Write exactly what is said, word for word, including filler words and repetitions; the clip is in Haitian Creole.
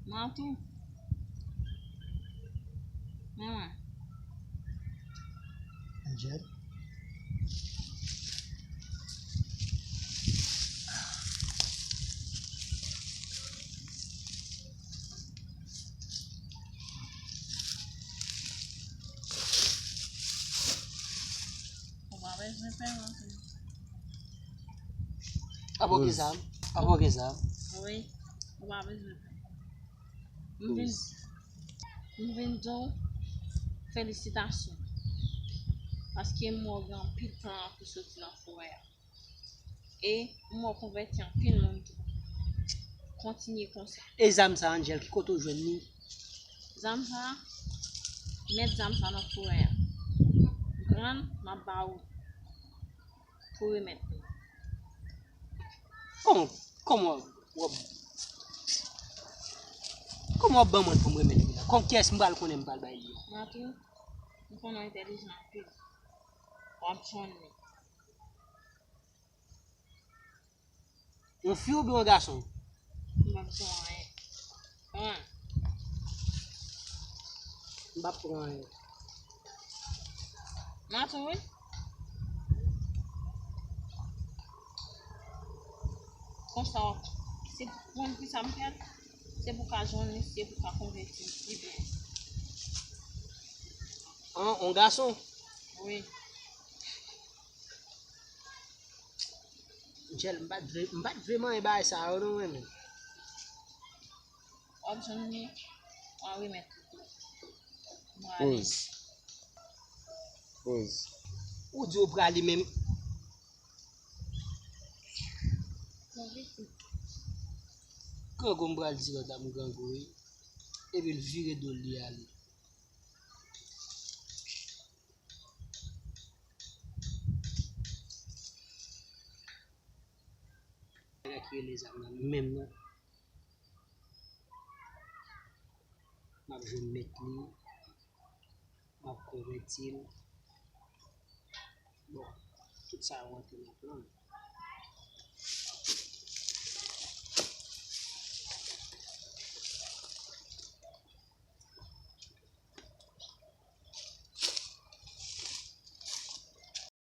Manman. Manman. Angel. Ou pa bezwen pè non. Apa w gen zam? Apa w gen zam? Wi, ou pa bezwen pè. M vin, m vin di w felisitasyon. Paske m wè w gen anpil plan pou soti nan forè a. E m wè w konvèti anpil moun tou. Kontinye konsa. E zam sa, Angel, ki kote w jwenn li? Zam sa, mèt zam sa nan forè a. Grann, m ap ba ou pou remèt li. Kòman, kòman w ap, kòman w ap ban mwen l pou m remèt li la? Kòm kiyès m pral konnen m pral bay li a? Matou, m konnen w entèlijan anpil. W ap jwenn li. Yon fi oubyen yon gason? M p ap jwenn anyen. An. M p ap pran anyen. Matou, wi. Konsa, se pou konn ki sa m fè l, se pou ka jwenn li, se pou ka konvèti l pi byen. An, yon gason? Wi. Angel, m pa t vle, m pa t vle manyen bagay sa yo non, mwen menm. W ap jwenn li, w a remèt li tou. Mwen ale. Poz. Poz. Ou di w prale menm. Grangou m pral di lòt la m grangou wi. Epi l vire do l li ale. Bagay ki rele zam nan menm non. M ap jwenn mèt li, m ap konvèti l. Bon, tout sa yo rantre nan plan.